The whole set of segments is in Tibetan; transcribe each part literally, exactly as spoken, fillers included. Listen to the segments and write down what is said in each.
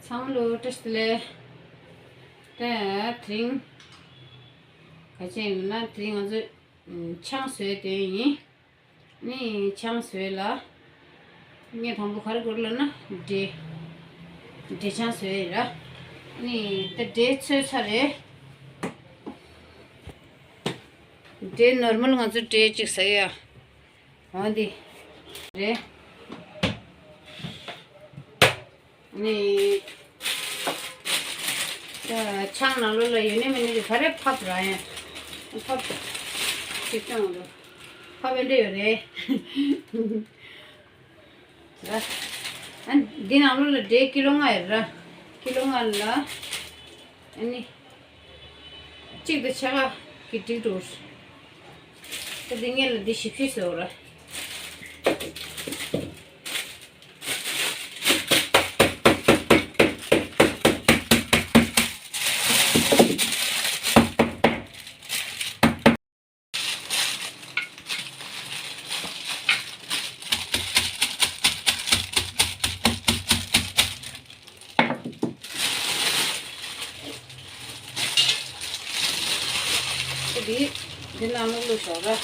ཚང་མ་ལོ་བཀྲ་ཤིས་བདེ་ལེགས། ད་དེ་རིང་ག་ཅི་ཡིན་ན། དེ་རིང་ང་ཚོ་ཆང་བཟོས་དོན་ཡིན། ནི་ཆང་བཟོས་ལ། ངས་དང་པོ་ག་རེ་དགོས་ལབ་ན་འབྲས། འབྲས་ཆང་བཟོས་ཡིན་ར། ནི་ད་འབྲས་ཚོས་ཚར་རེད། འབྲས་ནོར་མལ་ང་ཚོ་འབྲས་གཅིག་ཟ་ཡ། འོ་འདི་རེད། ནི། ཆང་ནང་ལོགས་ལ་ཡོད་ནི་མེད་ནི་ག་རེ་ཕབ་ར་ཡང་། ཕབ། ཅིག་ཀྱང་ར། ཕབ་ཨེ་འདྲ་ཡོད་རེད། ར། ཨ། འདི་ནང་ལོགས་ལ་འབྲས་ཀི་ལོ་ལྔ་ཡོད་ར། ཀི་ལོ་ལྔ་ལ། ཨ་ནི། གཅིག་དང་ཕྱེད་ཀ་གི་འགྲིག་འགྲོ། ད་འདི་ངེད་ལ་འདི་ཞིབ་ཞིབ་བཟོ་ར། འདི་འདི་ནང་ལ་བླུགས་ཞོག་ར།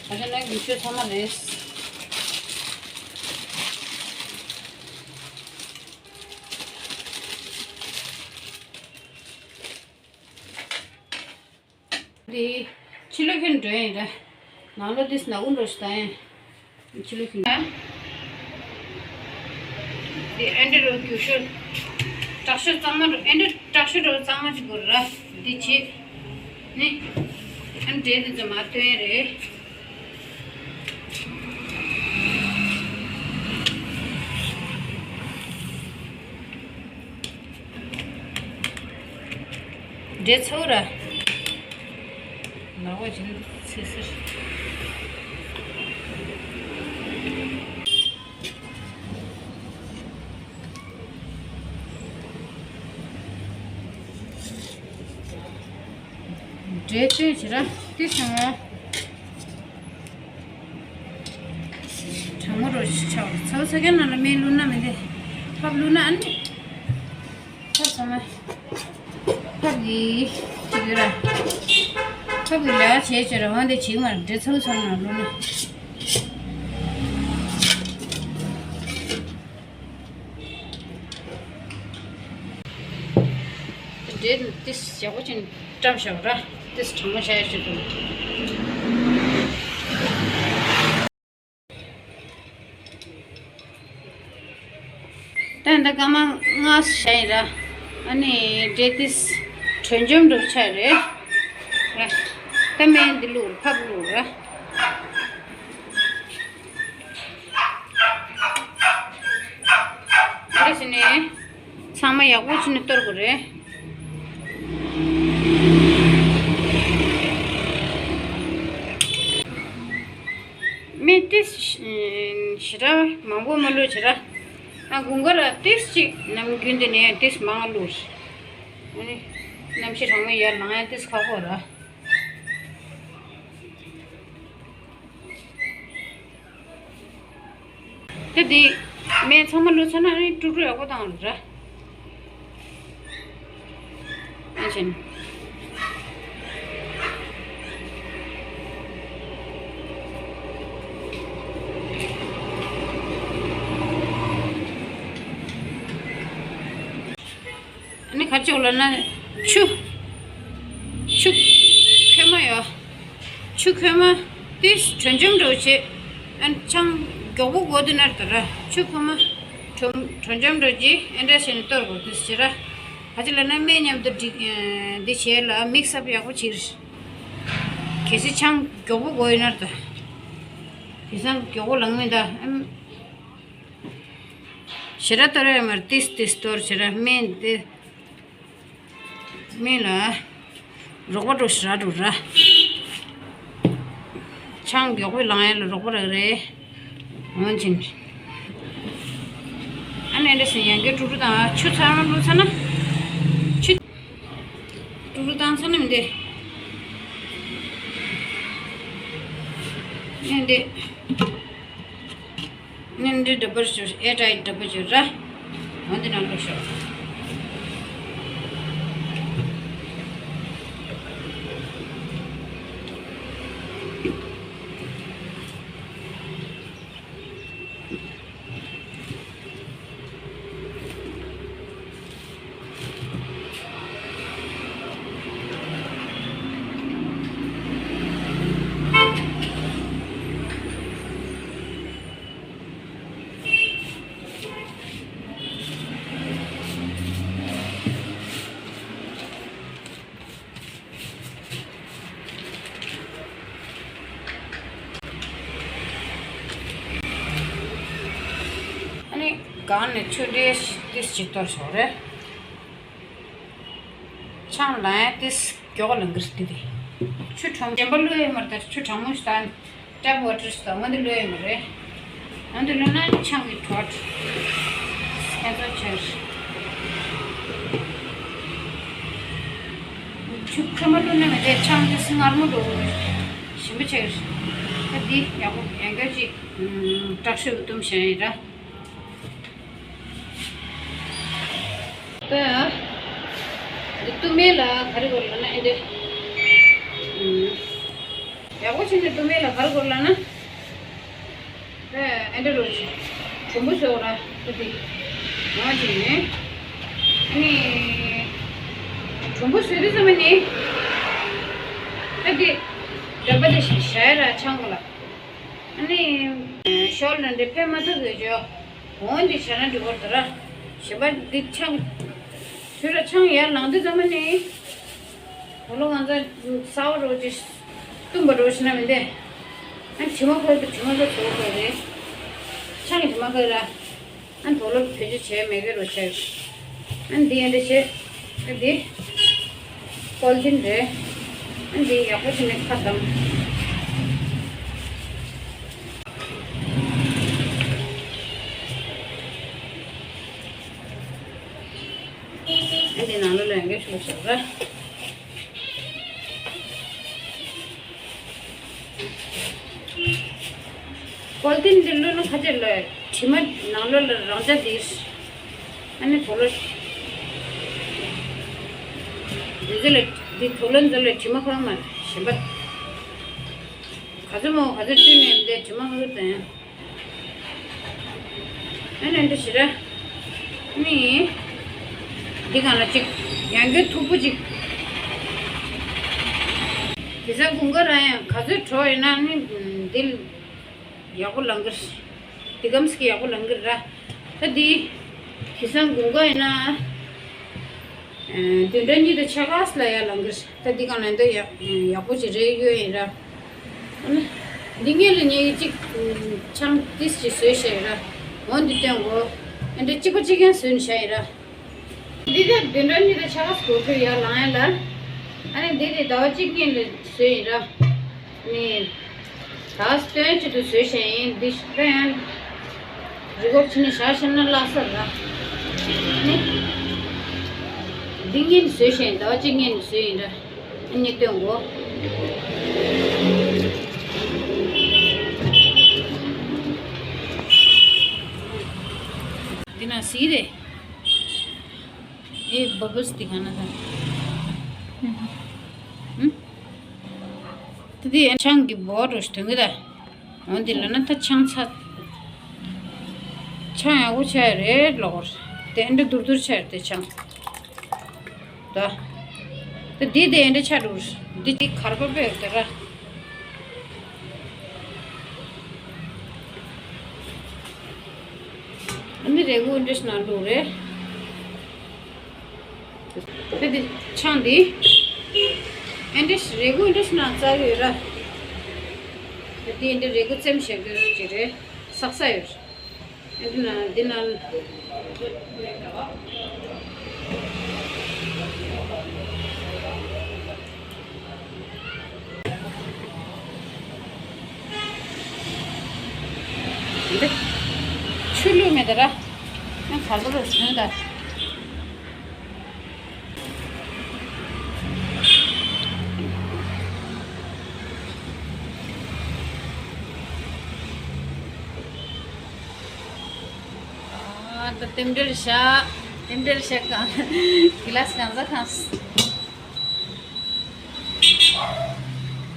ད་ཆ་ནས་རྒྱུ་ཆ་ཚང་མ་རེད། འདི་ཕྱི་ལོགས་ཁྱོན་འགྲོ་ཡིན་ར། ནང་ལོགས་འདི་ནག་པོ་འགྲོ་ཞིག་ད་ཡིན། ཕྱི་ལོགས་ཁྱོན། འདི་ཨེ་འདྲ་རུ་རྒྱུ་ཤོག་དྲག་ཤོས་གཙང་མ་རུ། ཨེ་འདྲ་དྲག་ཤོས་རུ་གཙང་མ་ཅིག་དགོས་ར། འདི་བྱེད། ནི། ཨ་ནི་འབྲས་འདི་ཚོ་མར་བཏོན་ཡ་རེད། འབྲས་ཚ་བོ་ར། ནག་པོ་བྱས་ན་ཚིག་ཟེར། འབྲས་བཏོན་བྱེད་ར། དེ་བྱུང་བ། གྲང་མོ་རོ་ཞིག་ཆགས། ཚ་བོ་ཚ་ཁན་ནང་ལ་སྨན་བླུགས་ན་མི་འདི། ཕབ་བླུགས་ན་ཨ་ནི། ཕབ་ཚང་མ། ཕབ་ཀྱི་ཅིག་ཡོད་ར། ཕབ་ཀྱི་ལས་ཀ་བྱེད་བྱེད་ར། འོན་ཏེ་བྱེད་མ་ར། འབྲས་ཚ་བོ་ཚ་བོ་ནང་བླུགས་ན། འབྲས་ཏིས་ཡག་པོ་ཅིག་བཀྲམ་བཞག་ར། ཏིས་གྲང་མོ་བྱ་ཡ་ཞིག་འདུག་ད་ད་སྐར་མ་ལྔ་བྱ་ཡིན་ར། ཨ་ནི་འབྲས་ཏིས་དྲོད་འཇམ་འགྲོ་ཆ་རེད་ར། ད་སྨན་འདི་བླུགས་ར། ཕབ་བླུགས་ར། འདི་བྱས་ནས་ཚང་མ་ཡག་པོ་བྱས་ནས་གཏོར་དགོས་རེད། སྨན་ཏིས་ཞེ་དྲག་མང་པོ་མ་བླུགས་བྱས་ར། ཨ་དགུན་ཁ་ལ་ཏིས་གཅིག་ནམ་རྒྱུན་དུ་ནས་ཏིས་མང་བླུགས། ཨ་ནི་གནམ་གཤིས་གྲང་མོ་ཡར་ལངས་ཡ་ཏིས་ཁག་པོ་ར། དེ་དེ་སྨན་ཚང་མ་བླུགས་ཚར་ན་ཨ་ནི་དཀྲུག་དཀྲུག་ཡག་པོ་བཏང་ར། ཨ་ཆེན། ཨ་ནི་ག་ཅིག་ལབ་ན་ཆུ། ཆུ་ཁོལ་མ་ཡོད། ཆུ་ཁོལ་མ་དེ་དྲོད་འཇམ་འགྲོ་བྱེད། ཨ་ནི་ཆང་མགྱོགས་པོ་དགོས་དུས་ན་ད་ར་ཆུ་ཁོལ་མ་དྲོ་དྲོད་འཇམ་འགྲོ་བྱེད། ཨེ་འདྲ་བྱས་ནས་གཏོར་དགོས་དུས་བྱེད་ར། ག་ཅི་ལབ་ན་སྨན་མཉམ་དུ་འགྲིག་འདི་བྱེད་ལ་མིག་སི་ཨབ་ཡག་པོ་བྱེད། གལ་སྲིད་ཆང་མགྱོགས་པོ་དགོས་ཡོད་ན་ད། དེང་སང་མགྱོགས་པོ་ལངས་མེད་ད། ཨམ། ཞེ་དྲག་གཏོར་ཡ་མར་ཏིས་ཏིས་གཏོར་ཞེ་དྲག་སྨན་དེ། སྨན་ལ་རོགས་པ་འགྲོ་ཞེ་དྲག་འགྲོ་ར། ཆང་མགྱོགས་པོ་ལངས་ཡ་ལ་རོགས་པ་རག་རེད། འོན་ཀྱང་། ཨ་ནི་འདྲ་ཟེར་ཡང་གི་དཀྲུག་དཀྲུག་དང་ཆུ་ཚང་མ་བླུགས་ཚར་ན། ཆུ་དཀྲུག་དཀྲུག་བཏང་ཚར་ན་མི་འདི། ཨ་ནི་འདི། ནི་འདི་འདྲ་པར་ཞུ་ཨེ་ཏྲ་ཨི་འདྲ་པར་ཞུ་ར། འོན་ཏེ་ནང་དུ་ཤོག་ཨ་ནི་གང་ནས་ཆུ་འདྲེས་ཏིས་ཅིག་གཏོར་ཤོག་རེད། ཆང་ལ་ཡང་ཏིས་མགྱོགས་ལ་འགིར་ཏི་ཏི། ཆུ་གྲང་མོ་ཞིམ་པ་བླུགས་ཡོད་མ་རེད། ད་ཆུ་གྲང་མོ་ཞིག་དང་ཊེབ་ཝ་ཊར་ཞིག་དང་འོན་ཏེ་བླུགས་ཡོད་མ་རེད། འོན་ཏེ་བླུགས་ན་ཆང་གི་དྲོད་ཁྱད་མཚར་ཆེར། ཆུ་ཁ་མ་བླུགས་ན་མི་དེ་ཆང་ཏིས་མངར་མོ་འགྲོ་ཞིམ་པོ་ཆེར། ད་འདི་ཡག་པོ་ཡང་བསྐྱར་ཅིག་དྲག་ཤོས་བཏུམ་བཞག་ཡིན་ར། ད་འདི་བཏུབ་མེད་ལ་ག་རེ་དགོས་ལབ་ན་ཨེ་འདྲ། ཡག་པོ་བྱས་ནས་བཏུབ་མེད་ལ་ག་རེ་དགོས་ལབ་ན། ད་ཨེ་འདྲ་རོ་ཆུ་གྲུམ་བུ་བཟོས་ར་ད་འདི་ང་བྱས་ནས་ཨ་ནི་གྲུམ་བུ་བཟོས་དུས་ཙམ་པ་ནི་ད་འདི་འདྲ་པ་འདི་བཞག་ཡ་ར་ཆང་གོ་ལ། ཨ་ནི་ཤོར་ལ་འདི་ཕན་མ་ཐོགས་ཟེར་ཅོ། འོན་ཏེ་བྱས་ན་འགྲིག་གོ་ད་ར། ཞེས་པ་འདི་ཆང་། ཞུ་ར་ཆང་ཡར་ལངས་དུས་ཙམ་པ་ནི། འོ་ལོ་ང་ཚོ་གསར་པ་རོ་ཅིག་བཏུམ་པ་རོ་ཞིག་ན་མི་འདེ། ཨ་དྲི་མ་ཁོལ་དུ་དྲི་མ་ཚོ་བཟོ་དགོས་རེད། ཆང་གི་དྲི་མ་ཁོལ་ར། ཨ་དོ་ལོ་བེད་སྤྱོད་བྱས་མེད་གི་རོ་ཆགས། ཨ་འདི་ཡན་འདི་བྱས། ཨ་འདི་པོལ་ཐིན་རེད། ཨ་འདི་ཡག་པོ་བྱས་ནས་ཁ་བསྡམས། ཨ་འདི་ནང་ལོ་ལ་ཡང་གི་ཤུགས་ཤུགས་ར། པོལ་ཐིན་འདི་བླུགས་ན་ཁ་ཆེ་ལ་དྲི་མ་ནང་ལོ་ལ་རང་ཅག་འདི། ཨ་ནི་དོ་ལོ། འདི་ཚོ་ལ་འདི་དོ་ལོ་འདི་ལ་དྲི་མ་ཁོང་མ་ཞིམ་པ། ག་ཚོད་མོ་ག་ཚོད་བཏུས་ནས་འདི་དྲི་མ་ཁོང་དང་། ཨ་ནི་འདི་ཞི་ར། ནི། འདི་གང་ལ་ཅིག་ཡང་གི་མཐུག་པོ་ཅིག་དེ་ཚ་དགུན་ཁ་ར་ཡང་ག་ཚོད་དྲོ་ཡིན་ན་ནི་འདི་ཡག་པོ་ལང་གི་འདི་གམ་སྐྱེ་ཡག་པོ་ལང་གི་ར། ད་འདི་དེ་ཚ་དགུན་ཁ་ཡིན་ན་བདུན་ཕྲག་གཉིས་དང་ཕྱེད་ཀ་ལ་ཡ་ལང་གི་ད་འདི་གང་ལ་འདི་ཡག་ཡག་པོ་ཅིག་རེད་ཡོད་ཡིན་ར། འདི་ངེད་ལ་ཉེ་གཅིག་ཆང་ཏིས་ཅིག་བཟོས་བཞག་ཡིན་ར། འོ་འདི་སྟོན་གོ་ཨ་འདྲ་གཅིག་པ་གཅིག་རྐྱང་བཟོས་ནས་བཞག་ཡིན་ར། འདི་ད་བདུན་ཕྲག་གཉིས་དང་ཕྱེད་ཀ་སྐོར་དུ་ཡར་ལངས་ཡ་ལ། ཨ་ནི་འདི་དེ་ཟླ་བ་གཅིག་གཉིས་ལ་བཟོས་ཡིན་ར། ནི། ད་སྟོན་ཆེད་དུ་བཟོས་བཞག་ཡིན་འདི་ཤི་ད་ཡང་། རི་གོར་ཕྱི་ནས་བཞག་ཤེས་ན་བརླག་ས་ར། ནི། འདི་ངེད་ནས་བཟོས་བཞག་ཡིན་ཟླ་བ་གཅིག་ངེད་ནས་བཟོས་ཡིན་ར། ཨ་ནི་སྟོན་གོ་འདི་ན་སི་རེད། ཨེ་བ་བུལ་སི་དེ་ག་ན་ད། ཧུམ། དེ་དེ་ཆང་གི་བོ་རོ་ཞིག་དོན་གི་ད། འོན་དེ་ལ་ན་ད་ཆང་ཚ། ཆང་ཡག་པོ་ཆགས་རེད་ལོག་ར། དེ་འདྲ་དུར་དུར་ཆགས་རེད་དེ་ཆང་། ད། དེ་དེ་དེ་འདྲ་ཆགས་འགྲོ་ར། འདི་དེ་གར་པ་པས་དེ་ར། ཨ་ནི་རེ་གུ་འདྲ་ཞིག་ན་འགྲོ་རེད། དེ་དེ་ཆང་དེ། ཨེ་འདྲ་རེ་གུ་འདྲ་ཞིག་ན་རྩ་ཡོད་ར། དེ་དེ་འདྲ་རེ་གུ་བཙེམ་བྱེད་དགོས་ཀྱི་རེད། སག་ས་ཡོད་ར། ཨེ་འདྲ་ན་འདི་ན། འདི། ཆུ་བླུགས་མེད་ད་ར། ཡང་གར་པ་རུ་ཟོས་ད། རྟེན་འབྲེལ་བྱ། རྟེན་འབྲེལ་བྱ་གང་གི་ལ་གང་ཟ་གང་།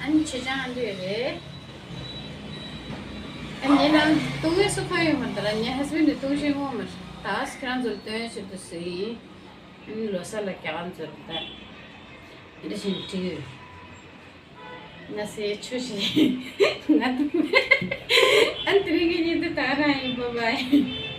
ཨ་ནི་ཆེ་ཅང་ཨ་འདྲ་རེད། ཨ་ནི་ལ་ཏུང་ངེ་སུ་ཁ་ཡོད་མ་ད་ལ་ཉེ་ཧས་བན་ནི་ཏུང་ཤེས་ངོ་མར་ད་ཨ་སི་ཁྱེད་རང་ཚོར་སྟོན་ཕྱིར་དུ་སུ་ཡིན། ཨ་ནི་ལོ་ས་ལ་ཀྱག་ཨ་ཚོར་ད་ཨ་འདྲ་བཞིན་བྲིས་ཡོད། ང་སེ་ཆུ་ཞིག་ང་ཏུང་ཨ་ནི་དེ་རིང་གི་ཉིན་དུ་ད་རང་ཡིན། བཱའི་བཱའི།